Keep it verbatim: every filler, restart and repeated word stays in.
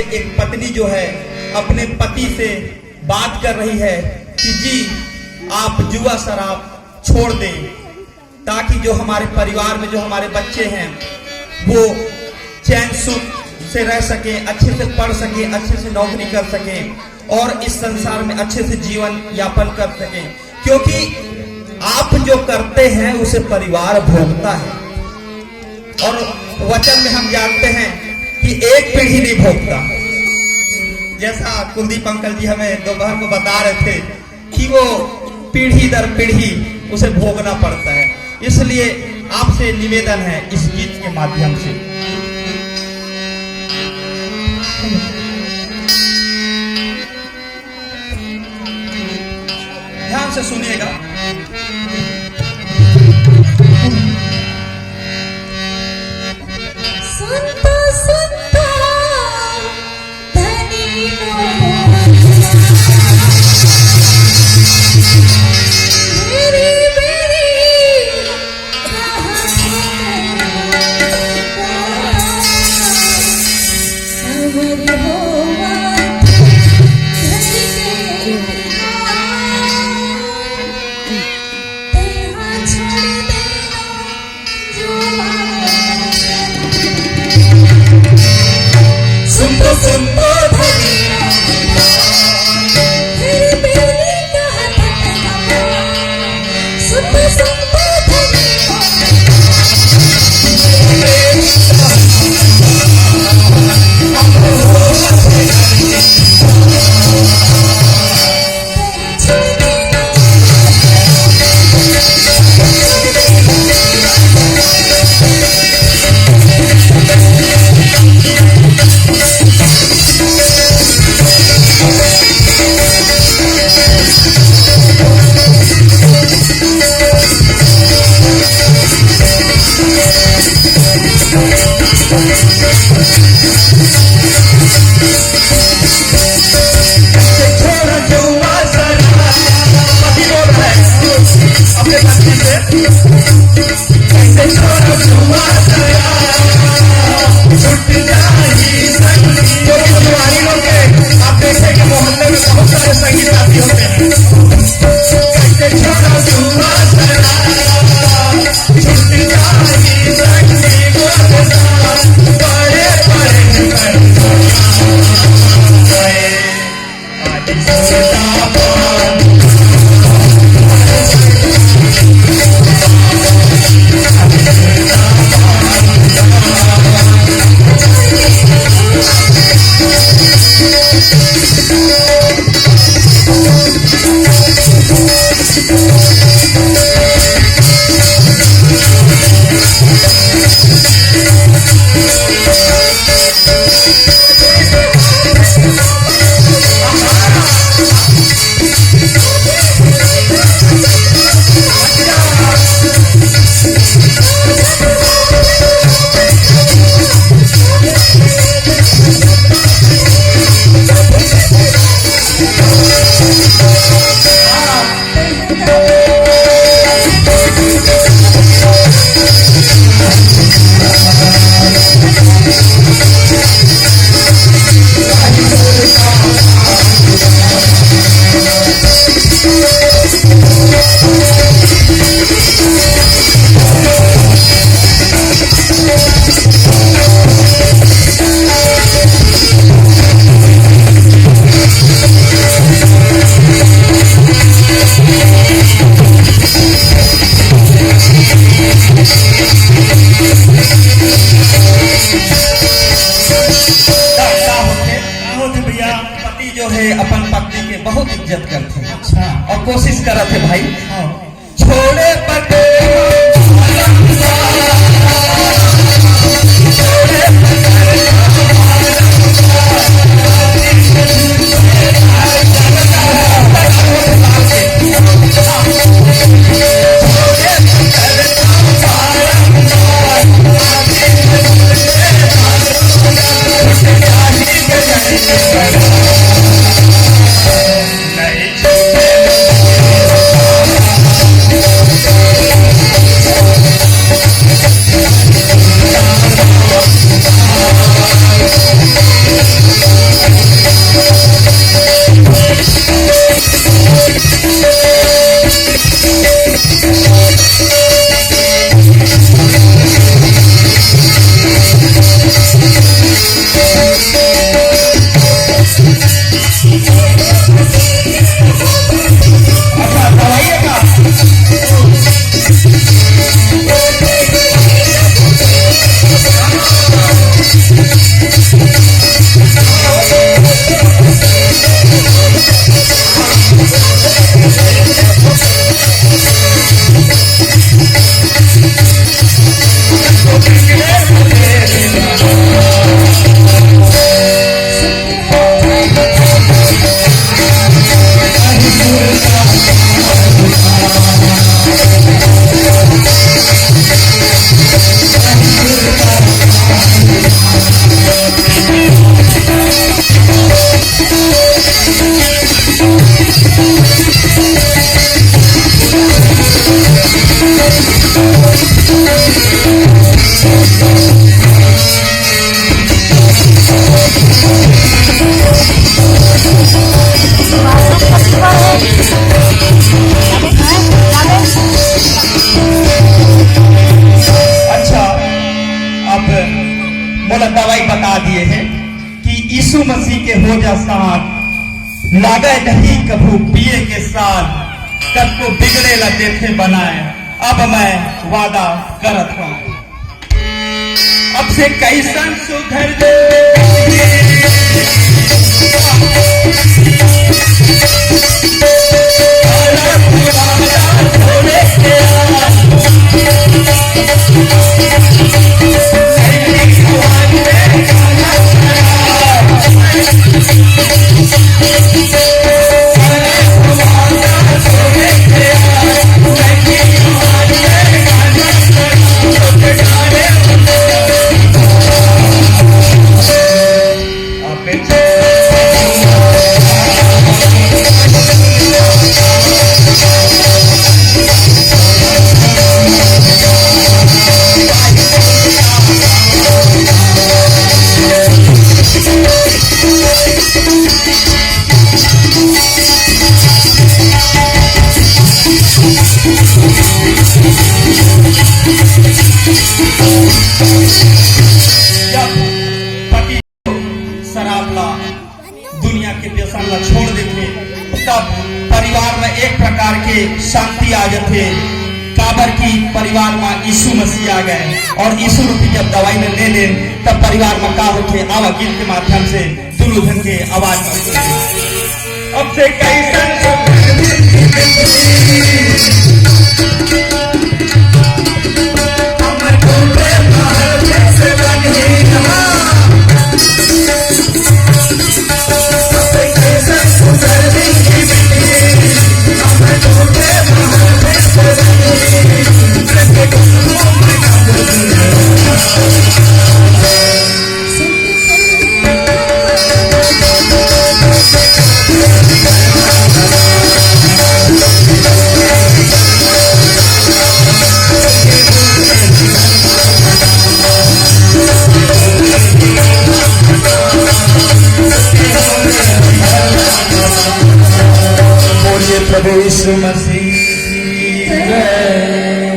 एक पत्नी जो है, अपने पति से बात कर रही है कि जी, आप जुआ शराब छोड़ दें, ताकि जो हमारे परिवार में जो हमारे बच्चे हैं, वो चैन सुख से रह सकें, अच्छे से पढ़ सकें, अच्छे से नौकरी कर सकें और इस संसार में अच्छे से जीवन यापन कर सकें, क्योंकि आप जो करते हैं, उसे परिवार भोगता है। और वचन में हम जानते हैं कि एक पीढ़ी नहीं भोगता। जैसा कुलदीप अंकल जी हमें दोपहर को बता रहे थे कि वो पीढ़ी दर पीढ़ी उसे भोगना पड़ता है। इसलिए आपसे निवेदन है इस गीत के माध्यम से। ध्यान से सुनिएगा। सुनता सुनता धनी को मेरी मेरी कहानी। का, का होथे? का होथे भैया? पति जो है अपन पत्नी के बहुत इज्जत करथे। अच्छा। और कोशिश करत हे भाई। हाँ। छोड़े पटे यीशु मसीह के हो जा साथ, लागय नहीं कभू पिए के साथ, कतको बिगड़े ला देथे बनाए, अब मैं वादा करत हूँ। अब से कइसन सुधर जब पति शराब ला, दुनिया के व्यसन ला छोड़ देथे, तब परिवार में एक प्रकार के शांति आ जाथे। काबर कि परिवार में यीशु मसीह आ गए और यीशु रूपी जब दवाई में ले लेन, तब परिवार में का होथे, आवा गीत के माध्यम से दुनों झन के आवाज में। अब से कइसन सुधर बोलिए प्रभु यीशु मसीह।